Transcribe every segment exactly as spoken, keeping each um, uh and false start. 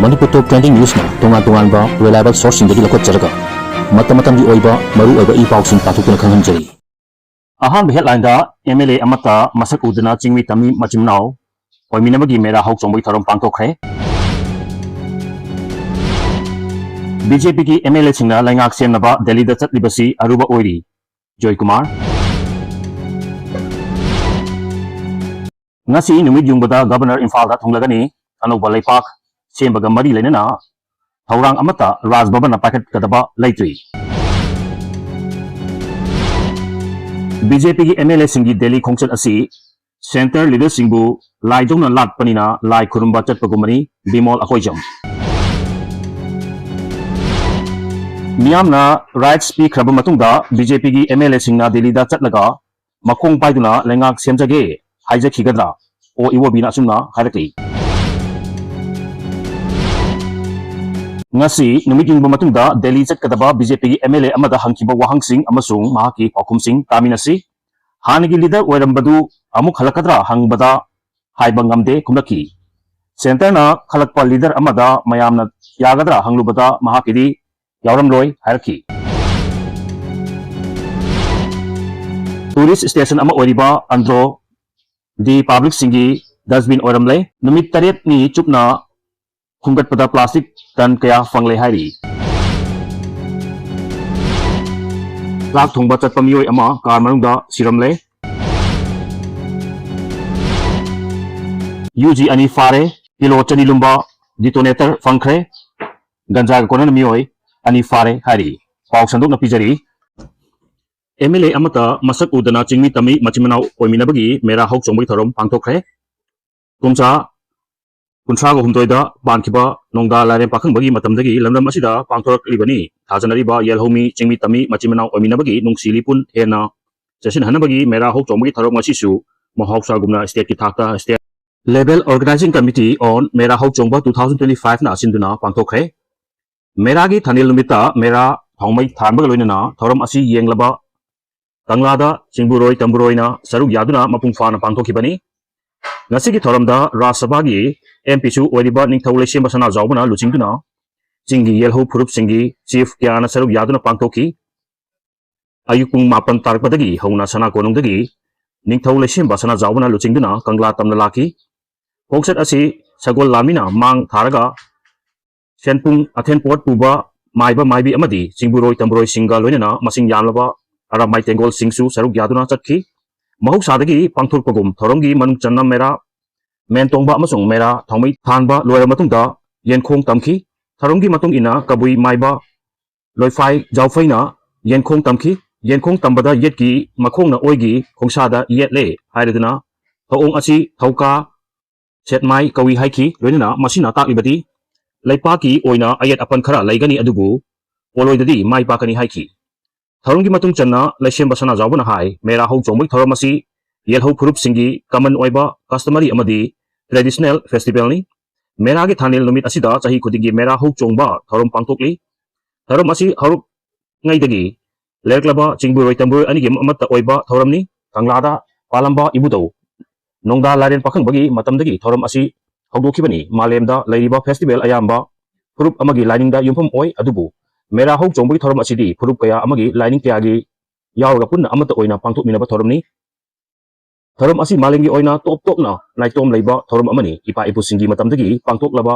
ꯃꯅꯤꯄꯨꯔ ꯇꯣꯞ trending ꯅ꯭ꯌꯨꯁꯅ ꯇꯣꯉꯥꯟ ꯇꯣꯉꯥꯟꯕ reliable ꯁꯣꯔꯁꯁꯤꯡꯗꯒꯤ ꯂꯧꯈꯠꯆꯔꯒ ꯃꯇꯝ ꯃꯇꯝꯒꯤ ꯑꯣꯏꯕ ꯃꯔꯨ ꯑꯣꯏꯕ ꯏ ꯄꯥꯎꯁꯤꯡ ꯄꯥꯊꯣꯛꯇꯨꯅ ꯈꯪꯍꯟꯖꯔꯤ꯫ ꯑꯍꯥꯟꯕ ꯍꯦꯗꯂꯥꯏꯟꯗ ꯑꯦꯝ ꯑꯦꯜ ꯑꯦ ꯑꯃꯠꯇ ꯃꯁꯛ ꯎꯗꯅ ꯆꯤꯡꯃꯤ ꯇꯝꯃꯤ ꯃꯆꯤꯟ ꯃꯅꯥꯎ ꯑꯣꯏꯃꯤꯟꯅꯕꯒꯤ ꯃꯦꯔꯥ ꯍꯧ ꯆꯣꯡꯕꯒꯤ ꯊꯧꯔꯝ ꯄꯥꯡꯊꯣꯛꯈ꯭ꯔꯦ꯫ ꯕꯤ ꯖꯦ ꯄꯤꯒꯤ ꯑꯦꯝ ꯑꯦꯜ ꯑꯦꯁꯤꯡꯅ ꯂꯩꯉꯥꯛ ꯁꯦꯝꯅꯕ ꯗꯦꯜꯂꯤꯗ ꯆꯠꯂꯤꯕꯁꯤ ꯑꯔꯨꯕ ꯑꯣꯏꯔꯤ꯫ ꯖꯣꯏꯀꯨꯃꯥꯔ꯫ ꯉꯁꯤ ꯅꯨꯃꯤꯠ ꯌꯨꯡꯕꯗ ꯒꯕꯔꯅꯔ ꯏꯝꯐꯥꯜꯗ ꯊꯨꯡꯂꯒꯅꯤ꯫ ꯑꯅꯧꯕ ꯂꯩꯄꯥꯛ ꯁꯦꯝꯕꯒ ꯃꯔꯤ ꯂꯩꯅꯅ ꯊꯧꯔꯥꯡ ꯑꯃꯠꯇ ꯔꯥꯖ ꯚꯕꯟꯅ ꯄꯥꯏꯈꯠꯀꯗꯕ ꯂꯩꯇ꯭ꯔꯤ꯫ ꯕꯤ ꯖꯦ ꯄꯤꯒꯤ ꯑꯦꯝ ꯑꯦꯜ ꯑꯦꯁꯤꯡꯒꯤ ꯗꯦꯜꯂꯤ ꯈꯣꯡꯆꯠ ꯑꯁꯤ ꯁꯦꯟꯇꯔ ꯂꯤꯗꯔꯁꯤꯡꯕꯨ ꯂꯥꯏꯗꯧꯅ ꯂꯥꯠꯄꯅꯤꯅ ꯂꯥꯏ ꯈꯨꯔꯨꯝꯕ ꯆꯠꯄꯒꯨꯝꯕꯅꯤ꯫ ꯕꯤꯃꯣꯜ ꯑꯀꯣꯏꯖꯝ꯫ ꯃꯤꯌꯥꯝꯅ ꯔꯥꯏꯠꯁ ꯄꯤꯈ꯭ꯔꯕ ꯃꯇꯨꯡꯗ ꯕꯤ ꯖꯦ ꯄꯤꯒꯤ ꯑꯦꯝ ꯑꯦꯜ ꯑꯦꯁꯤꯡꯅ ꯗꯦꯜꯂꯤꯗ ꯆꯠꯂꯒ ꯃꯈꯣꯡ ꯄꯥꯏꯗꯨꯅ ꯂꯩꯉꯥꯛ ꯁꯦꯝꯖꯒꯦ ꯍꯥꯏꯖꯈꯤꯒꯗ꯭ꯔꯥ? ꯑꯣ ꯏꯕꯣꯕꯤꯅ ꯑꯁꯨꯝꯅ ꯍꯥꯏꯔꯛꯂꯤ꯫ ꯉꯁꯤ ꯅꯨꯃꯤꯠ ꯌꯨꯡꯕ ꯃꯇꯨꯡꯗ ꯗꯦꯜꯂꯤ ꯆꯠꯀꯗꯕ ꯕꯤ ꯖꯦ ꯄꯤꯒꯤ ꯑꯦꯝ ꯑꯦꯜ ꯑꯦ ꯑꯃꯗ ꯍꯪꯈꯤꯕ ꯋꯥꯍꯪꯁꯤꯡ ꯑꯃꯁꯨꯡ ꯃꯍꯥꯛꯀꯤ ꯄꯥꯎꯈꯨꯝꯁꯤꯡ ꯇꯥꯃꯤꯟꯅꯁꯤ꯫ ꯍꯥꯟꯅꯒꯤ ꯂꯤꯗꯔ ꯑꯣꯏꯔꯝꯕꯗꯨ ꯑꯃꯨꯛ ꯍꯜꯂꯛꯀꯗ꯭ꯔꯥ ꯍꯪꯕꯗ ꯍꯥꯏꯕ ꯉꯝꯗꯦ ꯈꯨꯝꯂꯛꯈꯤ꯫ ꯁꯦꯟꯇꯔꯅ ꯈꯜꯂꯛꯄ ꯂꯤꯗꯔ ꯑꯃꯗ ꯃꯌꯥꯝꯅ ꯌꯥꯒꯗ꯭ꯔꯥ ꯍꯪꯂꯨꯕꯗ ꯃꯍꯥꯛꯀꯤꯗꯤ ꯌꯥꯎꯔꯝꯂꯣꯏ ꯍꯥꯏꯔꯛꯈꯤ꯫ ꯇꯨꯔꯤꯁ ꯁ꯭ꯇꯦꯁꯟ ꯑꯃ ꯑꯣꯏꯔꯤꯕ ꯑꯟꯗ꯭ꯔꯣ ꯗꯤ ꯄꯕ꯭ꯂꯤꯛꯁꯤꯡꯒꯤ ꯗꯁꯕꯤꯟ ꯑꯣꯏꯔꯝꯂꯦ꯫ ꯅꯨꯃꯤꯠ ꯇꯔꯦꯠꯅꯤ ꯆꯨꯞꯅ ꯈꯨꯟꯒꯠꯄꯗ ꯄ꯭ꯂꯥꯁꯇꯤꯛ ꯇꯟ ꯀꯌꯥ ꯐꯪꯂꯦ ꯍꯥꯏꯔꯤ꯫ ꯆꯥꯛ ꯊꯣꯡꯕ ꯆꯠꯄ ꯃꯤꯑꯣꯏ ꯑꯃ ꯀꯥꯔ ꯃꯅꯨꯡꯗ ꯁꯤꯔꯝꯂꯦ꯫ ꯌꯨ ꯖꯤ ꯑꯅꯤ ꯐꯥꯔꯦ꯫ ꯀꯤꯂꯣ ꯆꯅꯤ ꯂꯨꯝꯕ ꯗꯤꯇꯣꯅꯦꯇꯔ ꯐꯪꯈ꯭ꯔꯦ꯫ ꯒꯟꯖꯥꯒ ꯀꯣꯟꯅꯅ ꯃꯤꯑꯣꯏ ꯑꯅꯤ ꯐꯥꯔꯦ ꯍꯥꯏꯔꯤ꯫ ꯄꯥꯎ ꯁꯟꯗꯣꯛꯅ ꯄꯤꯖꯔꯤ꯫ ꯑꯦꯝ ꯑꯦꯜ ꯑꯦ ꯑꯃꯠꯇ ꯃꯁꯛ ꯎꯗꯅ ꯆꯤꯡꯃꯤ ꯇꯝꯃꯤ ꯃꯆꯤꯟ ꯃꯅꯥꯎ ꯑꯣꯏꯃꯤꯟꯅꯕꯒꯤ ꯃꯦꯔꯥ ꯍꯧ ꯆꯣꯡꯕꯒꯤ ꯊꯧꯔꯝ ꯄꯥꯡꯊꯣꯛꯈ꯭ꯔꯦ꯫ ꯀꯨꯝꯖꯥ ꯀꯨꯟꯊ꯭ꯔꯥꯒ ꯍꯨꯝꯗꯣꯏꯗ ꯄꯥꯟꯈꯤꯕ ꯅꯣꯡꯗꯥ ꯂꯥꯏꯔꯦꯝ ꯄꯥꯈꯪꯕꯒꯤ ꯃꯇꯝꯗꯒꯤ ꯂꯝꯗꯝ ꯑꯁꯤꯗ ꯄꯥꯡꯊꯣꯔꯛꯂꯤꯕꯅꯤ꯫ ꯊꯥꯖꯅꯔꯤꯕ ꯌꯦꯜꯍꯧꯃꯤ ꯆꯤꯡꯃꯤ ꯇꯝꯃꯤ ꯃꯆꯤꯟ ꯃꯅꯥꯎ ꯑꯣꯏꯃꯤꯟꯅꯕꯒꯤ ꯅꯨꯡꯁꯤ ꯂꯤꯄꯨꯟ ꯍꯦꯟꯅ ꯆꯦꯠꯁꯤꯟꯍꯟꯅꯕꯒꯤ ꯃꯦꯔꯥ ꯍꯧ ꯆꯣꯡꯕꯒꯤ ꯊꯧꯔꯝ ꯉꯁꯤꯁꯨ ꯃꯍꯧꯁꯥꯒꯨꯝꯅ ꯁ꯭ꯇꯦꯠꯀꯤ ꯊꯥꯛꯇ State Level Organizing Committee on ꯃꯦꯔꯥ ꯍꯧ ꯆꯣꯡꯕ two thousand twenty five ꯅ ꯁꯤꯟꯗꯨꯅ ꯄꯥꯡꯊꯣꯛꯈ꯭ꯔꯦ꯫ ꯃꯦꯔꯥꯒꯤ ꯊꯥꯅꯤꯜ ꯅꯨꯃꯤꯠꯇ ꯃꯦꯔꯥ ꯊꯥꯎꯃꯩ ꯊꯥꯟꯕꯒ ꯂꯣꯏꯅꯅ ꯊꯧꯔꯝ ꯑꯁꯤ ꯌꯦꯡꯂꯕ ꯀꯪꯂꯥꯗ ꯆꯤꯡꯕꯨꯔꯣꯏ ꯇꯝꯕꯨꯔꯣꯏꯅ ꯁꯔꯨꯛ ꯌꯥꯗꯨꯅ ꯃꯄꯨꯡ ꯐꯥꯅ ꯄꯥꯡꯊꯣꯛꯈꯤꯕꯅꯤ꯫ ꯉꯁꯤꯒꯤ ꯊꯧꯔꯝꯗ ꯔꯥꯖ꯭ꯌ ꯁꯚꯥꯒꯤ M P ꯁꯨ ꯑꯣꯏꯔꯤꯕ ꯅꯤꯡꯊꯧ ꯂꯩꯁꯦꯝꯕ ꯁꯅꯥꯖꯥꯎꯕꯅ ꯂꯨꯆꯤꯡꯗꯨꯅ ꯆꯤꯡꯒꯤ ꯌꯦꯜꯍꯧ ꯐꯨꯔꯨꯞꯁꯤꯡꯒꯤ chief ꯀꯌꯥꯅ ꯁꯔꯨꯛ ꯌꯥꯗꯨꯅ ꯄꯥꯡꯊꯣꯛꯈꯤ꯫ ꯑꯌꯨꯛ ꯄꯨꯡ ꯃꯥꯄꯟ ꯇꯥꯔꯛꯄꯗꯒꯤ ꯍꯧꯅ ꯁꯅꯥ ꯀꯣꯅꯨꯡꯗꯒꯤ ꯅꯤꯡꯊꯧ ꯂꯩꯁꯦꯝꯕ ꯁꯅꯥꯖꯥꯎꯕꯅ ꯂꯨꯆꯤꯡꯗꯨꯅ ꯀꯪꯂꯥ ꯇꯝꯅ ꯂꯥꯛꯈꯤ꯫ ꯈꯣꯡꯆꯠ ꯑꯁꯤ ꯁꯒꯣꯜ ꯂꯥꯟꯃꯤꯅ ꯃꯥꯡ ꯊꯥꯔꯒ ꯁꯦꯟꯄꯨꯡ ꯑꯊꯦꯟꯄꯣꯠ ꯄꯨꯕ ꯃꯥꯏꯕ ꯃꯥꯏꯕꯤ ꯑꯃꯗꯤ ꯆꯤꯡꯕꯨꯔꯣꯏ ꯇꯝꯕꯨꯔꯣꯏꯁꯤꯡꯒ ꯂꯣꯏꯅꯅ ꯃꯁꯤꯡ ꯌꯥꯝꯂꯕ ꯑꯔꯥꯝꯕꯥꯏ ꯇꯦꯡꯒꯣꯜꯁꯤꯡꯁꯨ ꯁꯔꯨꯛ ꯌꯥꯗꯨꯅ ꯆꯠꯈꯤ꯫ ꯃꯍꯧꯁꯥꯗꯒꯤ ꯄꯥꯡꯊꯣꯛꯄꯒꯨꯝ ꯊꯧꯔꯝꯒꯤ ꯃꯅꯨꯡ ꯆꯟꯅ ꯃꯦꯔꯥ ꯃꯦꯟ ꯇꯣꯡꯕ ꯑꯃꯁꯨꯡ ꯃꯦꯔꯥ ꯊꯥꯎꯃꯩ ꯊꯥꯟꯕ ꯂꯣꯏꯔꯕ ꯃꯇꯨꯡꯗ ꯌꯦꯟꯈꯣꯡ ꯇꯝꯈꯤ꯫ ꯊꯧꯔꯝꯒꯤ ꯃꯇꯨꯡ ꯏꯟꯅ ꯀꯕꯨꯏ ꯃꯥꯏꯕ ꯂꯣꯏꯐꯥꯏ ꯖꯥꯎꯐꯩꯅ ꯌꯦꯟꯈꯣꯡ ꯇꯝꯈꯤ꯫ ꯌꯦꯟꯈꯣꯡ ꯇꯝꯕꯗ ꯌꯦꯠꯀꯤ ꯃꯈꯣꯡꯅ ꯑꯣꯏꯒꯤ ꯈꯣꯡꯁꯥꯗ ꯌꯦꯠꯂꯦ ꯍꯥꯏꯔꯗꯨꯅ ꯊꯧꯑꯣꯡ ꯑꯁꯤ ꯊꯧꯀꯥ ꯁꯦꯠꯃꯥꯏ ꯀꯧꯏ ꯍꯥꯏꯈꯤ꯫ ꯂꯣꯏꯅꯅ ꯃꯁꯤꯅ ꯇꯥꯛꯂꯤꯕꯗꯤ ꯂꯩꯄꯥꯛꯀꯤ ꯑꯣꯏꯅ ꯑꯌꯦꯠ ꯑꯄꯟ ꯈꯔ ꯂꯩꯒꯅꯤ, ꯑꯗꯨꯕꯨ ꯄꯣꯂꯣꯏꯗꯗꯤ ꯃꯥꯏ ꯄꯥꯛꯀꯅꯤ ꯍꯥꯏꯈꯤ꯫ ꯊꯧꯔꯝꯒꯤ ꯃꯇꯨꯡ ꯆꯟꯅ ꯂꯩꯁꯦꯝꯕ ꯁꯅꯥꯖꯥꯎꯕꯅ ꯍꯥꯏ, ꯃꯦꯔꯥ ꯍꯧ ꯆꯣꯡꯕꯒꯤ ꯊꯧꯔꯝ ꯑꯁꯤ ꯌꯦꯜꯍꯧ ꯐꯨꯔꯨꯞꯁꯤꯡꯒꯤ common ꯑꯣꯏꯕ customary ꯑꯃꯗꯤ traditional festivalꯅꯤ꯫ ꯃꯦꯔꯥꯒꯤ ꯊꯥꯅꯤꯜ ꯅꯨꯃꯤꯠ ꯑꯁꯤꯗ ꯆꯍꯤ ꯈꯨꯗꯤꯡꯒꯤ ꯃꯦꯔꯥ ꯍꯧ ꯆꯣꯡꯕ ꯊꯧꯔꯝ ꯄꯥꯡꯊꯣꯛꯂꯤ꯫ ꯊꯧꯔꯝ ꯑꯁꯤ ꯍꯧꯔꯛꯉꯩꯗꯒꯤ ꯂꯩꯔꯛꯂꯕ ꯆꯤꯡꯕꯨꯔꯣꯏ ꯇꯝꯕꯨꯔꯣꯏ ꯑꯅꯤꯒꯤ ꯑꯃꯠꯇ ꯑꯣꯏꯕ ꯊꯧꯔꯝꯅꯤ꯫ ꯀꯪꯂꯥꯗ ꯄꯥꯜꯂꯝꯕ ꯏꯕꯨꯙꯧ ꯅꯣꯡꯗꯥ ꯂꯥꯏꯔꯦꯟ ꯄꯥꯈꯪꯕꯒꯤ ꯃꯇꯝꯗꯒꯤ ꯊꯧꯔꯝ ꯑꯁꯤ ꯍꯧꯗꯣꯛꯈꯤꯕꯅꯤ꯫ ꯃꯥꯂꯦꯝꯗ ꯂꯩꯔꯤꯕ festival ꯑꯌꯥꯝꯕ ꯐꯨꯔꯨꯞ ꯑꯃꯒꯤ ꯂꯥꯏꯅꯤꯡꯗ ꯌꯨꯝꯐꯝ ꯑꯣꯏ, ꯑꯗꯨꯕꯨ ꯃꯦꯔꯥ ꯍꯧ ꯆꯣꯡꯕꯒꯤ ꯊꯧꯔꯝ ꯑꯁꯤꯗꯤ ꯐꯨꯔꯨꯞ ꯀꯌꯥ ꯑꯃꯒꯤ ꯂꯥꯏꯅꯤꯡ ꯀꯌꯥꯒꯤ ꯌꯥꯎꯔꯒ ꯄꯨꯟꯅ ꯑꯃꯠꯇ ꯑꯣꯏꯅ ꯄꯥꯡꯊꯣꯛꯃꯤꯟꯅꯕ ꯊꯧꯔꯝꯅꯤ꯫ ꯊꯧꯔꯝ ꯑꯁꯤ ꯃꯥꯂꯦꯝꯒꯤ ꯑꯣꯏꯅ ꯇꯣꯞ ꯇꯣꯞꯅ ꯅꯥꯏꯇꯣꯝ ꯂꯩꯕ ꯊꯧꯔꯝ ꯑꯃꯅꯤ꯫ ꯏꯄꯥ ꯏꯄꯨꯁꯤꯡꯒꯤ ꯃꯇꯝꯗꯒꯤ ꯄꯥꯡꯊꯣꯛꯂꯕ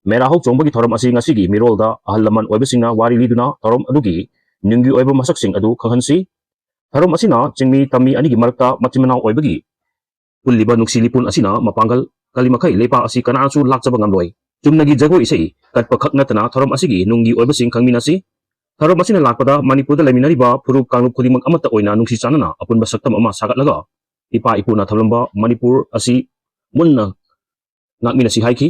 ꯃꯦꯔꯥ ꯍꯧ ꯆꯣꯡꯕꯒꯤ ꯊꯧꯔꯝ ꯑꯁꯤ ꯉꯁꯤꯒꯤ ꯃꯤꯔꯣꯜꯗ ꯑꯍꯜ ꯂꯃꯟ ꯑꯣꯏꯕꯁꯤꯡꯅ ꯋꯥꯔꯤ ꯂꯤꯗꯨꯅ ꯊꯧꯔꯝ ꯑꯗꯨꯒꯤ ꯅꯨꯡꯒꯤ ꯑꯣꯏꯕ ꯃꯁꯛꯁꯤꯡ ꯑꯗꯨ ꯈꯪꯍꯟꯁꯤ꯫ ꯊꯧꯔꯝ ꯑꯁꯤꯅ ꯆꯤꯡꯃꯤ ꯇꯝꯃꯤ ꯑꯅꯤꯒꯤ ꯃꯔꯛꯇ ꯃꯆꯤꯟ ꯃꯅꯥꯎ ꯑꯣꯏꯕꯒꯤ ꯄꯨꯜꯂꯤꯕ ꯅꯨꯡꯁꯤ ꯂꯤꯄꯨꯟ ꯑꯁꯤꯅ ꯃꯄꯥꯡꯒꯜ ꯀꯜꯂꯤ ꯃꯈꯩ ꯂꯩꯄꯥꯛ ꯑꯁꯤ ꯀꯅꯥꯁꯨ ꯂꯥꯛꯆꯕ ꯉꯝꯂꯣꯏ꯫ ꯆꯨꯝꯅꯒꯤ ꯖꯒꯣꯏ ꯏꯁꯩ ꯀꯠꯄ ꯈꯛ ꯅꯠꯇꯅ ꯊꯧꯔꯝ ꯑꯁꯤꯒꯤ ꯅꯨꯡꯒꯤ ꯑꯣꯏꯕꯁꯤꯡ ꯈꯪꯃꯤꯟꯅꯁꯤ꯫ ꯊꯧꯔꯝ ꯑꯁꯤꯅ ꯂꯥꯛꯄꯗ ꯃꯅꯤꯄꯨꯔꯗ ꯂꯩꯃꯤꯟꯅꯔꯤꯕ ꯐꯨꯔꯨꯞ ꯀꯥꯡꯂꯨꯞ ꯈꯨꯗꯤꯡꯃꯛ ꯑꯃꯠꯇ ꯑꯣꯏꯅ ꯅꯨꯡꯁꯤ ꯆꯥꯟꯅꯅ ꯑꯄꯨꯟꯕ ꯁꯛꯇꯝ ꯑꯃ ꯁꯥꯒꯠꯂꯒ ꯏꯄꯥ ꯏꯄꯨꯅ ꯊꯝꯂꯝꯕ ꯃꯅꯤꯄꯨꯔ ꯑꯁꯤ ꯃꯨꯟꯅ ꯉꯥꯛꯃꯤꯟꯅꯁꯤ ꯍꯥꯏꯈꯤ꯫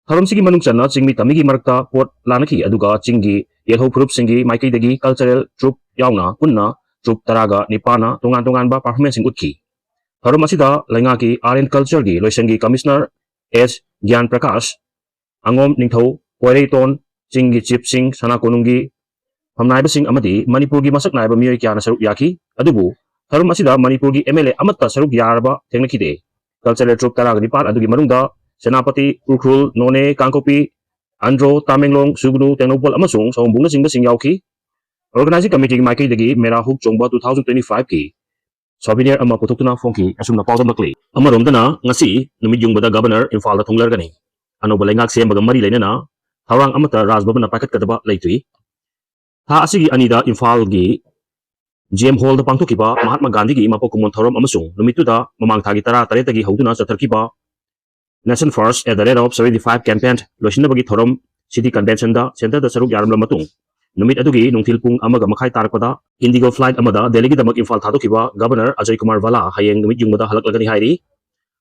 ꯊꯧꯔꯝꯁꯤꯒꯤ ꯃꯅꯨꯡ ꯆꯟꯅ ꯆꯤꯡꯃꯤ ꯇꯝꯃꯤꯒꯤ ꯃꯔꯛꯇ ꯄꯣꯠ ꯂꯥꯟꯅꯈꯤ, ꯑꯗꯨꯒ ꯆꯤꯡꯒꯤ ꯌꯦꯜꯍꯧ ꯐꯨꯔꯨꯞꯁꯤꯡꯒꯤ ꯃꯥꯏꯀꯩꯗꯒꯤ cultural troupe ꯌꯥꯎꯅ ꯄꯨꯟꯅ troupe ꯇꯔꯥꯒ ꯅꯤꯄꯥꯟꯅ ꯇꯣꯉꯥꯟ ꯇꯣꯉꯥꯟꯕ performanceꯁꯤꯡ ꯎꯠꯈꯤ꯫ ꯊꯧꯔꯝ ꯑꯁꯤꯗ ꯂꯩꯉꯥꯛꯀꯤ Art and Cultureꯒꯤ ꯂꯣꯏꯁꯪꯒꯤ Commissioner S ꯒ꯭ꯌꯥꯟ ꯄ꯭ꯔꯀꯥꯁ, ꯑꯉꯣꯝ ꯅꯤꯡꯊꯧ, ꯀꯣꯏꯔꯩꯇꯣꯟ, ꯆꯤꯡꯒꯤ chiefꯁꯤꯡ, ꯁꯅꯥ ꯀꯣꯅꯨꯡꯒꯤ ꯐꯝꯅꯥꯏꯕꯁꯤꯡ ꯑꯃꯗꯤ ꯃꯅꯤꯄꯨꯔꯒꯤ ꯃꯁꯛ ꯅꯥꯏꯕ ꯃꯤꯑꯣꯏ ꯀꯌꯥꯅ ꯁꯔꯨꯛ ꯌꯥꯈꯤ꯫ ꯑꯗꯨꯕꯨ ꯊꯧꯔꯝ ꯑꯁꯤꯗ ꯃꯅꯤꯄꯨꯔꯒꯤ M L A ꯑꯃꯠꯇ ꯁꯔꯨꯛ ꯌꯥꯔꯕ ꯊꯦꯡꯅꯈꯤꯗꯦ꯫ cultural troupe ꯇꯔꯥꯒ ꯅꯤꯄꯥꯟ ꯑꯗꯨꯒꯤ ꯃꯅꯨꯡꯗ ꯁꯦꯅꯥꯄꯇꯤ, ꯎꯈ꯭ꯔꯨꯜ, ꯅꯣꯅꯦ, ꯀꯥꯡꯄꯣꯛꯄꯤ, ꯑꯟꯗ꯭ꯔꯣ, ꯇꯥꯃꯦꯡꯂꯣꯡ, ꯁꯨꯒꯅꯨ, ꯇꯦꯡꯅꯧꯄꯜ ꯑꯃꯁꯨꯡ ꯁꯑꯣꯝꯕꯨꯡꯅꯆꯤꯡꯕꯁꯤꯡ ꯌꯥꯎꯈꯤ꯫ Organizing committeeꯒꯤ ꯃꯥꯏꯀꯩꯗꯒꯤ ꯃꯦꯔꯥ ꯍꯨꯛ ꯆꯣꯡꯕ two thousand twenty fiveꯀꯤ souvenir ꯑꯃ ꯄꯨꯊꯣꯛꯇꯨꯅ ꯐꯣꯡꯈꯤ ꯑꯁꯨꯝꯅ ꯄꯥꯎꯗꯝꯂꯛꯂꯤ꯫ ꯑꯃꯔꯣꯝꯗꯅ ꯉꯁꯤ ꯅꯨꯃꯤꯠ ꯌꯨꯡꯕꯗ Governor ꯏꯝꯐꯥꯜꯗ ꯊꯨꯡꯂꯔꯒꯅꯤ꯫ ꯑꯅꯧꯕ ꯂꯩꯉꯥꯛ ꯁꯦꯝꯕꯒ ꯃꯔꯤ ꯂꯩꯅꯅ ꯊꯧꯔꯥꯡ ꯑꯃꯠꯇ ꯔꯥꯖ ꯚꯕꯟꯅ ꯄꯥꯏꯈꯠꯀꯗꯕ ꯂꯩꯇ꯭ꯔꯤ꯫ ꯊꯥ ꯑꯁꯤꯒꯤ ꯑꯅꯤꯗ ꯏꯝꯐꯥꯜꯒꯤ G M Hallꯗ ꯄꯥꯡꯊꯣꯛꯈꯤꯕ ꯃꯍꯥꯠꯃ ꯒꯥꯟꯙꯤꯒꯤ ꯃꯄꯣꯛ ꯀꯨꯝꯑꯣꯟ ꯊꯧꯔꯝ ꯑꯃꯁꯨꯡ ꯅꯨꯃꯤꯠꯇꯨꯗ ꯃꯃꯥꯡ ꯊꯥꯒꯤ ꯇꯔꯥ ꯇꯔꯦꯠꯇꯒꯤ ꯍꯧꯗꯨꯅ ꯆꯠꯊꯔꯛꯈꯤꯕ Nation First at the Rate of Seventy Five campaign ꯂꯣꯏꯁꯤꯟꯅꯕꯒꯤ ꯊꯧꯔꯝ City Conventionꯗ Centreꯗ ꯁꯔꯨꯛ ꯌꯥꯔꯝꯂꯕ ꯃꯇꯨꯡ, ꯅꯨꯃꯤꯠ ꯑꯗꯨꯒꯤ ꯅꯨꯡꯊꯤꯜ ꯄꯨꯡ ꯑꯃꯒ ꯃꯈꯥꯏ ꯇꯥꯔꯛꯄꯗ Indigo flight ꯑꯃꯗ ꯗꯦꯜꯂꯤꯒꯤꯗꯃꯛ ꯏꯝꯐꯥꯜ ꯊꯥꯗꯣꯛꯈꯤꯕ Governor ꯑꯖꯌ ꯀꯨꯃꯥꯔ ꯚꯥꯂꯥ ꯍꯌꯦꯡ ꯅꯨꯃꯤꯠ ꯌꯨꯡꯕꯗ ꯍꯜꯂꯛꯂꯒꯅꯤ ꯍꯥꯏꯔꯤ꯫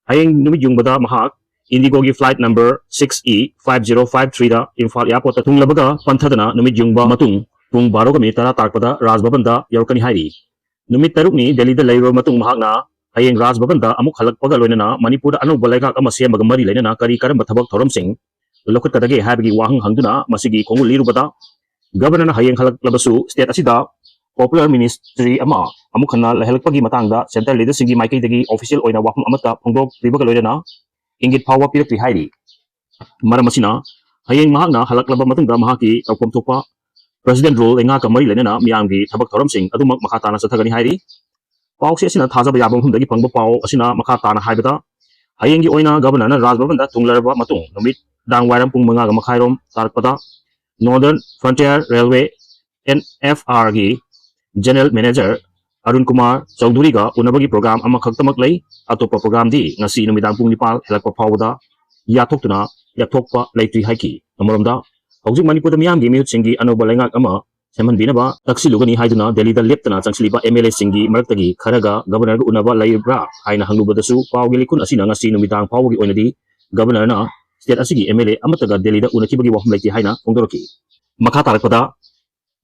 ꯍꯌꯦꯡ ꯅꯨꯃꯤꯠ ꯌꯨꯡꯕꯗ ꯃꯍꯥꯛ Indigoꯒꯤ flight number six E five zero five threeꯗ Imphal airportꯇ ꯊꯨꯡꯂꯕꯒ ꯄꯟꯊꯗꯅ ꯅꯨꯃꯤꯠ ꯌꯨꯡꯕ ꯃꯇꯨꯡ ꯄꯨꯡ ꯕꯥꯔꯣꯒ ꯃꯤꯅꯤꯠ ꯇꯔꯥ ꯇꯥꯔꯛꯄꯗ ꯔꯥꯖ ꯚꯕꯟꯗ ꯌꯧꯔꯛꯀꯅꯤ ꯍꯥꯏꯔꯤ꯫ ꯅꯨꯃꯤꯠ ꯇꯔꯨꯛꯅꯤ ꯗꯦꯜꯂꯤꯗ ꯂꯩꯔꯨꯔꯕ ꯃꯇꯨꯡ ꯃꯍꯥꯛꯅ ꯍꯌꯦꯡ ꯔꯥꯖ ꯚꯕꯟꯗ ꯑꯃꯨꯛ ꯍꯜꯂꯛꯄꯒ ꯂꯣꯏꯅꯅ ꯃꯅꯤꯄꯨꯔꯗ ꯑꯅꯧꯕ ꯂꯩꯉꯥꯛ ꯑꯃ ꯁꯦꯝꯕꯒ ꯃꯔꯤ ꯂꯩꯅꯅ ꯀꯔꯤ ꯀꯔꯝꯕ ꯊꯕꯛ ꯊꯧꯔꯝꯁꯤꯡ ꯂꯧꯈꯠꯀꯗꯒꯦ ꯍꯥꯏꯕꯒꯤ ꯋꯥꯍꯪ ꯍꯪꯗꯨꯅ ꯃꯁꯤꯒꯤ ꯈꯣꯡꯒꯨꯜ ꯂꯤꯔꯨꯕꯗ, Governorꯅ ꯍꯌꯦꯡ ꯍꯜꯂꯛꯂꯕꯁꯨ state ꯑꯁꯤꯗ popular ministry ꯑꯃ ꯑꯃꯨꯛ ꯍꯟꯅ ꯂꯩꯍꯜꯂꯛꯄꯒꯤ ꯃꯇꯥꯡꯗ centre leaderꯁꯤꯡꯒꯤ ꯃꯥꯏꯀꯩꯗꯒꯤ official ꯑꯣꯏꯅ ꯋꯥꯐꯝ ꯑꯃꯠꯇ ꯐꯣꯡꯗꯣꯛꯇ꯭ꯔꯤꯕꯒ ꯂꯣꯏꯅꯅ ꯏꯪꯒꯤꯠ ꯐꯥꯎꯕ ꯄꯤꯔꯛꯇ꯭ꯔꯤ ꯍꯥꯏꯔꯤ꯫ ꯃꯔꯝ ꯑꯁꯤꯅ ꯍꯌꯦꯡ ꯃꯍꯥꯛꯅ ꯍꯜꯂꯛꯂꯕ ꯃꯇꯨꯡꯗ ꯃꯍꯥꯛꯀꯤ ꯇꯧꯐꯝ ꯊꯣꯛꯄ President Rule ꯂꯩꯉꯥꯛꯀ ꯃꯔꯤ ꯂꯩꯅꯅ ꯃꯤꯌꯥꯝꯒꯤ ꯊꯕꯛ ꯊꯧꯔꯝꯁꯤꯡ ꯑꯗꯨꯃꯛ ꯃꯈꯥ ꯇꯥꯅ ꯆꯠꯊꯒꯅꯤ ꯍꯥꯏꯔꯤ꯫ ꯄꯥꯎꯆꯦ ꯑꯁꯤꯅ ꯊꯥꯖꯕ ꯌꯥꯕ ꯃꯐꯝꯗꯒꯤ ꯐꯪꯕ ꯄꯥꯎ ꯑꯁꯤꯅ ꯃꯈꯥ ꯇꯥꯅ ꯍꯥꯏꯕꯗ, ꯍꯌꯦꯡꯒꯤ ꯑꯣꯏꯅ Governorꯅ ꯔꯥꯖ ꯚꯕꯟꯗ ꯊꯨꯡꯂꯔꯕ ꯃꯇꯨꯡ ꯅꯨꯃꯤꯗꯥꯡ ꯋꯥꯏꯔꯝ ꯄꯨꯡ ꯃꯉꯥꯒ ꯃꯈꯥꯏꯔꯣꯝ ꯇꯥꯔꯛꯄꯗ Northern Frontier Railway, N F Rꯒꯤ General Manager Arun Kumar ꯆꯧꯙꯨꯔꯤꯒ ꯎꯅꯕꯒꯤ program ꯑꯃꯈꯛꯇꯃꯛ ꯂꯩ꯫ ꯑꯇꯣꯞꯄ programꯗꯤ ꯉꯁꯤ ꯅꯨꯃꯤꯗꯥꯡ ꯄꯨꯡ ꯅꯤꯄꯥꯟ ꯍꯦꯜꯂꯛꯄ ꯐꯥꯎꯕꯗ ꯌꯥꯊꯣꯛꯇꯨꯅ ꯌꯥꯊꯣꯛꯄ ꯂꯩꯇ꯭ꯔꯤ ꯍꯥꯏꯈꯤ꯫ ꯑꯃꯔꯣꯝꯗ, ꯍꯧꯖꯤꯛ ꯃꯅꯤꯄꯨꯔꯗ ꯃꯤꯌꯥꯝꯒꯤ ꯃꯤꯍꯨꯠꯁꯤꯡꯒꯤ ꯑꯅꯧꯕ ꯂꯩꯉꯥꯛ ꯑꯃ ꯁꯦꯝꯍꯟꯕꯤꯅꯕ ꯇꯛꯁꯤꯜꯂꯨꯒꯅꯤ ꯍꯥꯏꯗꯨꯅ ꯗꯦꯜꯂꯤꯗ ꯂꯦꯞꯇꯅ ꯆꯪꯁꯤꯜꯂꯤꯕ M L Aꯁꯤꯡꯒꯤ ꯃꯔꯛꯇꯒꯤ ꯈꯔꯒ Governorꯒ ꯎꯅꯕ ꯂꯩꯕ꯭ꯔꯥ ꯍꯥꯏꯅ ꯍꯪꯂꯨꯕꯗꯁꯨ ꯄꯥꯎꯒꯤ ꯂꯤꯈꯨꯟ ꯑꯁꯤꯅ ꯉꯁꯤ ꯅꯨꯃꯤꯗꯥꯡ ꯐꯥꯎꯕꯒꯤ ꯑꯣꯏꯅꯗꯤ Governorꯅ state ꯑꯁꯤꯒꯤ M L A ꯑꯃꯠꯇꯒ ꯗꯦꯜꯂꯤꯗ ꯎꯅꯈꯤꯕꯒꯤ ꯋꯥꯐꯝ ꯂꯩꯇꯦ ꯍꯥꯏꯅ ꯐꯣꯡꯗꯣꯔꯛꯈꯤ꯫ ꯃꯈꯥ ꯇꯥꯔꯛꯄꯗ,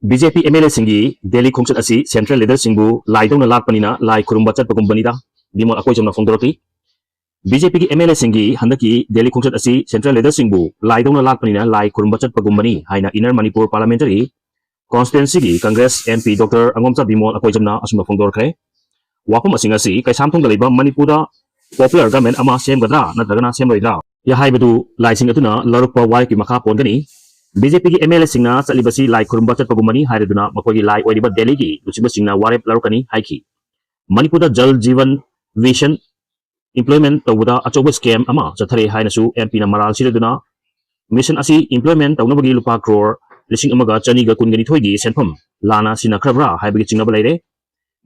B J P M L Aꯁꯤꯡꯒꯤ Delhi ꯈꯣꯡꯆꯠ ꯑꯁꯤ central leaderꯁꯤꯡꯕꯨ ꯂꯥꯏꯗꯧꯅ ꯂꯥꯠꯄꯅꯤꯅ ꯂꯥꯏ ꯈꯨꯔꯨꯝꯕ ꯆꯠꯄꯒꯨꯝꯕꯅꯤꯗ, Bimol ꯑꯀꯣꯏꯖꯝꯅ ꯐꯣꯡꯗꯣꯔꯛꯂꯤ꯫ B J Pꯒꯤ M L Aꯁꯤꯡꯒꯤ ꯍꯟꯗꯛꯀꯤ ꯗꯦꯜꯂꯤ ꯈꯣꯡꯆꯠ ꯑꯁꯤ central leaderꯁꯤꯡꯕꯨ ꯂꯥꯏꯗꯧꯅ ꯂꯥꯠꯄꯅꯤꯅ ꯂꯥꯏ ꯈꯨꯔꯨꯝꯕ ꯆꯠꯄꯒꯨꯝꯕꯅꯤ ꯍꯥꯏꯅ Inner Manipur Parliamentary Constituencyꯒꯤ Congress M P Doctor ꯑꯉꯣꯝꯆꯥ Bimol ꯑꯀꯣꯏꯖꯝꯅ ꯑꯁꯨꯝꯅ ꯐꯣꯡꯗꯣꯔꯛꯈ꯭ꯔꯦ꯫ ꯋꯥꯐꯝ ꯑꯁꯤꯡ ꯑꯁꯤ ꯀꯩꯁꯥꯝꯊꯣꯡꯗ ꯂꯩꯕ ꯃꯅꯤꯄꯨꯔꯗ popular government ꯑꯃ ꯁꯦꯝꯒꯗ꯭ꯔꯥ ꯅꯠꯇ꯭ꯔꯒꯅ ꯁꯦꯝꯂꯣꯏꯗ꯭ꯔꯥ ꯍꯥꯏꯕꯗꯨ ꯂꯥꯏꯁꯤꯡ ꯑꯗꯨꯅ ꯂꯧꯔꯛꯄ ꯋꯥꯔꯦꯞꯀꯤ ꯃꯈꯥ ꯄꯣꯟꯒꯅꯤ꯫ ꯕꯤ ꯖꯦ ꯄꯤꯒꯤ ꯑꯦꯝ ꯑꯦꯜ ꯑꯦꯁꯤꯡꯅ ꯆꯠꯂꯤꯕꯁꯤ ꯂꯥꯏ ꯈꯨꯔꯨꯝꯕ ꯆꯠꯄꯒꯨꯝꯕꯅꯤ ꯍꯥꯏꯔꯗꯨꯅ ꯃꯈꯣꯏꯒꯤ ꯂꯥꯏ ꯑꯣꯏꯔꯤꯕ ꯗꯦꯜꯂꯤꯒꯤ ꯂꯨꯆꯤꯡꯕꯁꯤꯡꯅ ꯋꯥꯔꯦꯞ ꯂꯧꯔꯛꯀꯅꯤ ꯍꯥꯏꯈꯤ꯫ ꯃꯅꯤꯄꯨꯔꯗ ꯖꯜ ꯖꯤꯕꯟ ꯃꯤꯁꯟ implement ꯇꯧꯕꯗ ꯑꯆꯧꯕ scam ꯑꯃ ꯆꯠꯊꯔꯦ ꯍꯥꯏꯅꯁꯨ ꯑꯦꯝ ꯄꯤꯅ ꯃꯔꯥꯜ ꯁꯤꯔꯗꯨꯅ mission ꯑꯁꯤ implement ꯇꯧꯅꯕꯒꯤ ꯂꯨꯄꯥ ꯀ꯭ꯔꯣꯔ ꯂꯤꯁꯤꯡ ꯑꯃꯒ ꯆꯅꯤꯒ ꯀꯨꯟꯒ ꯅꯤꯊꯣꯏꯒꯤ ꯁꯦꯟꯐꯝ ꯂꯥꯟꯅ ꯁꯤꯖꯤꯟꯅꯈ꯭ꯔꯕ꯭ꯔꯥ ꯍꯥꯏꯕꯒꯤ ꯆꯤꯡꯅꯕ ꯂꯩꯔꯦ꯫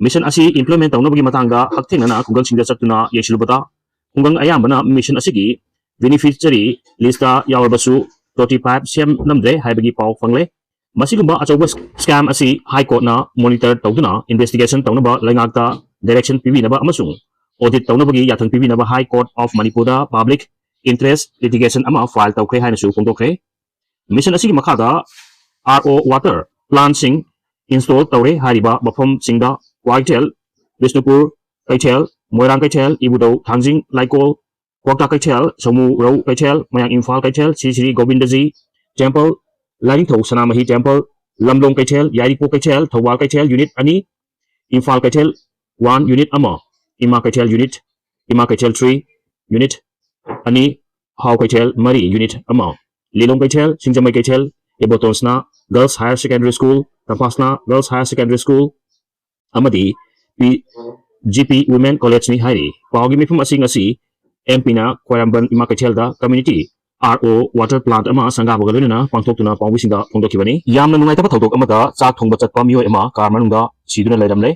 Mission ꯑꯁꯤ implement ꯇꯧꯅꯕꯒꯤ ꯃꯇꯥꯡꯗ ꯍꯛꯊꯦꯡꯅꯅ ꯈꯨꯡꯒꯪꯁꯤꯡꯗ ꯆꯠꯇꯨꯅ ꯌꯦꯡꯁꯤꯜꯂꯨꯕꯗ ꯈꯨꯡꯒꯪ ꯑꯌꯥꯝꯕꯅ mission ꯑꯁꯤꯒꯤ beneficiary list ꯇ ꯌꯥꯎꯔꯕꯁꯨ prototype ꯁꯦꯝꯂꯝꯗ꯭ꯔꯦ ꯍꯥꯏꯕꯒꯤ ꯄꯥꯎ ꯐꯪꯂꯦ꯫ ꯃꯁꯤꯒꯨꯝꯕ ꯑꯆꯧꯕ scam ꯑꯁꯤ High Court ꯅ monitor ꯇꯧꯗꯨꯅ investigation ꯇꯧꯅꯕ ꯂꯩꯉꯥꯛꯇ direction ꯄꯤꯕꯤꯅꯕ ꯑꯃꯁꯨꯡ audit ꯇꯧꯅꯕꯒꯤ ꯌꯥꯊꯪ ꯄꯤꯕꯤꯅꯕ High Court of Manipur the public interest litigation ꯑꯃ file ꯇꯧꯈ꯭ꯔꯦ ꯍꯥꯏꯅꯁꯨ ꯐꯣꯡꯗꯣꯛꯈ꯭ꯔꯦ꯫ Mission ꯑꯁꯤꯒꯤ ꯃꯈꯥꯗ ꯑꯥꯔ ꯑꯣ water plant ꯁꯤꯡ install ꯇꯧꯔꯦ ꯍꯥꯏꯔꯤꯕ ꯃꯐꯝꯁꯤꯡꯗ ꯀ꯭ꯋꯥꯀꯩꯊꯦꯜ, ꯕꯤꯁꯅꯨꯄꯨꯔ ꯀꯩꯊꯦꯜ, ꯃꯣꯏꯔꯥꯡ ꯀꯩꯊꯦꯜ, ꯏꯕꯨꯙꯧ, ꯊꯥꯡꯖꯤꯡ, ꯂꯩꯀꯣꯜ, ꯀ꯭ꯋꯥꯛꯇꯥ ꯀꯩꯊꯦꯜ, ꯁꯃꯨꯔꯧ ꯀꯩꯊꯦꯜ, ꯃꯌꯥꯡ ꯏꯝꯐꯥꯜ ꯀꯩꯊꯦꯜ, ꯁ꯭ꯔꯤ ꯁ꯭ꯔꯤ ꯒꯣꯕꯤꯟꯗꯖꯤ temple, ꯂꯥꯏꯅꯤꯡꯊꯧ ꯁꯅꯥꯃꯍꯤ temple, ꯂꯝꯂꯣꯡ ꯀꯩꯊꯦꯜ, ꯌꯥꯏꯔꯤꯄꯣꯛ ꯀꯩꯊꯦꯜ, ꯊꯧꯕꯥꯜ ꯀꯩꯊꯦꯜ unit ꯑꯅꯤ, ꯏꯝꯐꯥꯜ ꯀꯩꯊꯦꯜ one unit ꯑꯃ, ꯏꯃꯥ ꯀꯩꯊꯦꯜ unit, ꯏꯃꯥ ꯀꯩꯊꯦꯜ three unit ꯑꯅꯤ, ꯍꯥꯎ ꯀꯩꯊꯦꯜ ꯃꯔꯤ unit ꯑꯃ, ꯂꯤꯂꯣꯡ ꯀꯩꯊꯦꯜ, ꯁꯤꯡꯖꯃꯩ ꯀꯩꯊꯦꯜ, ꯏꯕꯣꯇꯣꯟꯁꯅꯥ Girls Higher Secondary School, ꯇꯝꯐꯥꯁꯅꯥ Girls Higher Secondary School ꯑꯃꯗꯤ ꯄꯤ-, ꯖꯤ ꯄꯤ Women College ꯅꯤ ꯍꯥꯏꯔꯤ꯫ ꯄꯥꯎꯒꯤ ꯃꯤꯐꯝ ꯑꯁꯤ ꯉꯁꯤ ꯑꯦꯝ ꯄꯤꯅ ꯈ꯭ꯋꯥꯏꯔꯝꯕꯟ ꯏꯃꯥ ꯀꯩꯊꯦꯜꯗ community ꯑꯥꯔ ꯑꯣ water plant ꯑꯃ ꯁꯪꯒꯥꯕꯒ ꯂꯣꯏꯅꯅ ꯄꯥꯡꯊꯣꯛꯇꯨꯅ ꯄꯥꯎꯃꯤꯁꯤꯡꯗ ꯐꯣꯡꯗꯣꯛꯈꯤꯕꯅꯤ꯫ ꯌꯥꯝꯅ ꯅꯨꯡꯉꯥꯏꯇꯕ ꯊꯧꯗꯣꯛ ꯑꯃꯗ ꯆꯥꯛ ꯊꯣꯡꯕ ꯆꯠꯄ ꯃꯤꯑꯣꯏ ꯑꯃ car ꯃꯅꯨꯡꯗ ꯁꯤꯗꯨꯅ ꯂꯩꯔꯝꯂꯦ꯫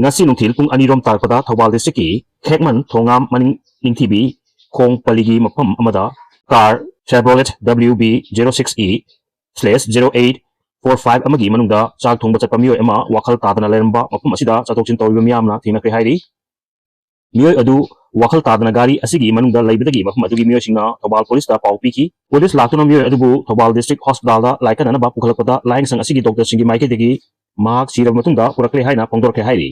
ꯉꯁꯤ ꯅꯨꯡꯊꯤꯜ ꯄꯨꯡ ꯑꯅꯤ ꯔꯣꯝ ꯇꯥꯔꯛꯄꯗ ꯊꯧꯕꯥꯜ district ꯀꯤ ꯈꯦꯛꯃꯟ ꯊꯣꯉꯥꯝ ꯃꯅꯤꯡ ꯅꯤꯡꯊꯤꯕꯤ ꯈꯣꯡ ꯄꯜꯂꯤꯒꯤ ꯃꯐꯝ ꯑꯃꯗ car Chevrolet W B zero six E slash zero eight four five ꯑꯃꯒꯤ ꯃꯅꯨꯡꯗ ꯆꯥꯛ ꯊꯣꯡꯕ ꯆꯠꯄ ꯃꯤꯑꯣꯏ ꯑꯃ ꯋꯥꯈꯜ ꯇꯥꯗꯅ ꯂꯩꯔꯝꯕ ꯃꯐꯝ ꯑꯁꯤꯗ ꯆꯠꯊꯣꯛ ꯆꯠꯁꯤꯟ ꯇꯧꯔꯤꯕ ꯃꯤꯌꯥꯝꯅ ꯊꯦꯡꯅꯈ꯭ꯔꯦ ꯍꯥꯏꯔꯤ꯫ ꯃꯤꯑꯣꯏ ꯑꯗꯨ ꯋꯥꯈꯜ ꯇꯥꯗꯅ ꯒꯥꯔꯤ ꯑꯁꯤꯒꯤ ꯃꯅꯨꯡꯗ ꯂꯩꯕꯗꯒꯤ ꯃꯐꯝ ꯑꯗꯨꯒꯤ ꯃꯤꯑꯣꯏꯁꯤꯡꯅ ꯊꯧꯕꯥꯜ police ꯇ ꯄꯥꯎ ꯄꯤꯈꯤ꯫ Police ꯂꯥꯛꯇꯨꯅ ꯃꯤꯑꯣꯏ ꯑꯗꯨꯕꯨ ꯊꯧꯕꯥꯜ district hospital ꯗ ꯂꯥꯏꯀꯠꯅꯅꯕ ꯄꯨꯈꯠꯂꯛꯄꯗ ꯂꯥꯏꯌꯦꯡꯁꯪ ꯑꯁꯤꯒꯤ doctor ꯁꯤꯡꯒꯤ ꯃꯥꯏꯀꯩꯗꯒꯤ ꯃꯍꯥꯛ ꯁꯤꯔꯕ ꯃꯇꯨꯡꯗ ꯄꯨꯔꯛꯂꯦ ꯍꯥꯏꯅ ꯐꯣꯡꯗꯣꯔꯛꯈ꯭ꯔꯦ ꯍꯥꯏꯔꯤ꯫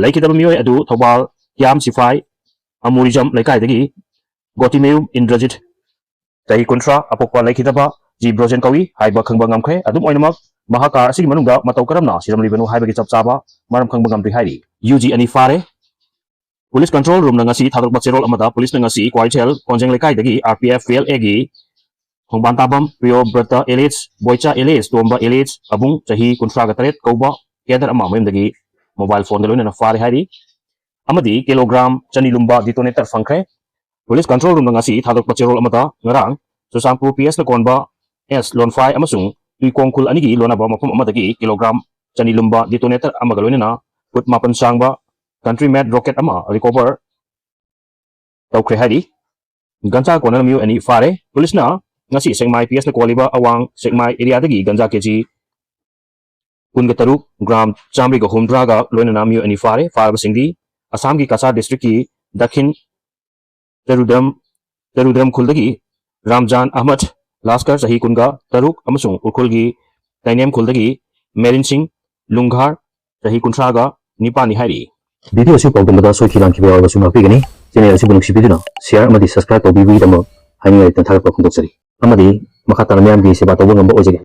ꯂꯩꯈꯤꯗꯕ ꯃꯤꯑꯣꯏ ꯑꯗꯨ ꯊꯧꯕꯥꯜ ꯀ꯭ꯌꯥꯝ ꯁꯤꯐꯥꯏ ꯑꯃꯨꯔꯤꯖꯝ ꯂꯩꯀꯥꯏꯗꯒꯤ ꯒꯣꯇꯤꯃꯌꯨꯝ ꯏꯟꯗ꯭ꯔꯖꯤꯠ, ꯆꯍꯤ ꯀꯨꯟꯊ꯭ꯔꯥ, ꯑꯄꯣꯛꯄ ꯂꯩꯈꯤꯗꯕ ꯖꯤ ꯕ꯭ꯔꯣꯖꯦꯟ ꯀꯧꯏ ꯍꯥꯏꯕ ꯈꯪꯕ ꯉꯝꯈ꯭ꯔꯦ꯫ ꯑꯗꯨꯝ ꯑꯣꯏꯅꯃꯛ, ꯃꯍꯥꯛ car ꯑꯁꯤꯒꯤ ꯃꯅꯨꯡꯗ ꯃꯇꯧ ꯀꯔꯝꯅ ꯁꯤꯔꯝꯂꯤꯕꯅꯣ ꯍꯥꯏꯕꯒꯤ ꯆꯞ ꯆꯥꯕ ꯃꯔꯝ ꯈꯪꯕ ꯉꯝꯗ꯭ꯔꯤ ꯍꯥꯏꯔꯤ꯫ ꯌꯨ ꯖꯤ ꯑꯅꯤ ꯐꯥꯔꯦ꯫ Police Control Roomꯅ ꯉꯁꯤ ꯊꯥꯗꯣꯔꯛꯄ ꯆꯦꯔꯣꯜ ꯑꯃꯗ, ꯄꯨꯂꯤꯁꯅ ꯉꯁꯤ ꯀ꯭ꯋꯥꯏꯊꯦꯜ ꯀꯣꯟꯖꯦꯡ ꯂꯩꯀꯥꯏꯗꯒꯤ RPF PLAꯒꯤ ꯈꯣꯡꯕꯥꯟ ꯇꯥꯕꯝ ꯄ꯭ꯔꯤꯌꯣꯕ꯭ꯔꯇ alias ꯕꯣꯏꯆꯥ alias ꯇꯣꯝꯕ alias ꯑꯕꯨꯡ ꯆꯍꯤ ꯀꯨꯟꯊ꯭ꯔꯥꯒ ꯇꯔꯦꯠ ꯀꯧꯕ cadre ꯑꯃ ꯃꯌꯨꯝꯗꯒꯤ mobile phoneꯒ ꯂꯣꯏꯅꯅ ꯐꯥꯔꯦ ꯍꯥꯏꯔꯤ꯫ ꯑꯃꯗꯤ kilogram ꯆꯅꯤ ꯂꯨꯝꯕ detonator ꯐꯪꯈ꯭ꯔꯦ꯫ Police Control Roomꯅ ꯉꯁꯤ ꯊꯥꯗꯣꯔꯛꯄ ꯆꯦꯔꯣꯜ ꯑꯃꯗ, ꯉꯔꯥꯡ ꯆꯨꯔꯆꯥꯟꯄꯨꯔ PSꯅ ꯀꯣꯟꯕ S ꯂꯣꯟꯐꯥꯏ ꯑꯃꯁꯨꯡ ꯇꯨꯏꯀꯣꯡ ꯈꯨꯜ ꯑꯅꯤꯒꯤ ꯂꯣꯟꯅꯕ ꯃꯐꯝ ꯑꯃꯗꯒꯤ kilogram ꯆꯅꯤ ꯂꯨꯝꯕ detonator ꯑꯃꯒ ꯂꯣꯏꯅꯅ foot ꯃꯥꯄꯟ ꯁꯥꯡꯕ country made rocket ꯑꯃ recover ꯇꯧꯈ꯭ꯔꯦ ꯍꯥꯏꯔꯤ꯫ ꯒꯟꯖꯥ ꯀꯣꯟꯅꯅ ꯃꯤꯑꯣꯏ ꯑꯅꯤ ꯐꯥꯔꯦ꯫ ꯄꯨꯂꯤꯁꯅ ꯉꯁꯤ ꯁꯦꯛꯃꯥꯏ PSꯅ ꯀꯣꯜꯂꯤꯕ ꯑꯋꯥꯡ ꯁꯦꯛꯃꯥꯏ areaꯗꯒꯤ ꯒꯟꯖꯥ KG ꯀꯨꯟꯒ ꯇꯔꯨꯛ, gram ꯆꯥꯝꯃꯔꯤꯒ ꯍꯨꯝꯗ꯭ꯔꯥꯒ ꯂꯣꯏꯅꯅ ꯃꯤꯑꯣꯏ ꯑꯅꯤ ꯐꯥꯔꯦ꯫ ꯐꯥꯔꯕꯁꯤꯡꯗꯤ ꯑꯁꯥꯝꯒꯤ ꯀꯆꯥꯔ districtꯀꯤ ꯗꯈꯤꯟ ꯇꯔꯨꯗ꯭ꯔꯝ, ꯇꯔꯨꯗ꯭ꯔꯝ ꯈꯨꯜꯗꯒꯤ ꯔꯥꯝꯖꯥꯟ ꯑꯍꯃꯗ ꯂꯥꯁꯀꯔ ꯆꯍꯤ ꯀꯨꯟꯒ ꯇꯔꯨꯛ ꯑꯃꯁꯨꯡ ꯎꯈ꯭ꯔꯨꯜꯒꯤ ꯇꯥꯏꯅꯦꯝ ꯈꯨꯜꯗꯒꯤ ꯃꯦꯔꯤꯟ ꯁꯤꯡ ꯂꯨꯡꯘꯥꯔ ꯆꯍꯤ ꯀꯨꯟꯊ꯭ꯔꯥꯒ ꯅꯤꯄꯥꯟꯅꯤ ꯍꯥꯏꯔꯤ꯫ Video ꯑꯁꯤ ꯄꯥꯎꯗꯝꯕꯗ ꯁꯣꯏꯈꯤ ꯂꯥꯟꯈꯤꯕ ꯌꯥꯎꯔꯕꯁꯨ ꯉꯥꯛꯄꯤꯒꯅꯤ꯫ Channel ꯑꯁꯤꯕꯨ ꯅꯨꯡꯁꯤꯕꯤꯗꯨꯅ share ꯑꯃꯗꯤ subscribe ꯇꯧꯕꯤꯕꯒꯤꯗꯃꯛ ꯍꯥꯏꯅꯤꯡꯉꯥꯏ ꯂꯩꯇꯅ ꯊꯥꯒꯠꯄ ꯐꯣꯡꯗꯣꯛꯆꯔꯤ꯫ ꯑꯃꯗꯤ ꯃꯈꯥ ꯇꯥꯅ ꯃꯤꯌꯥꯝꯒꯤ ꯁꯦꯕꯥ ꯇꯧꯕ ꯉꯝꯕ ꯑꯣꯏꯖꯒꯦ꯫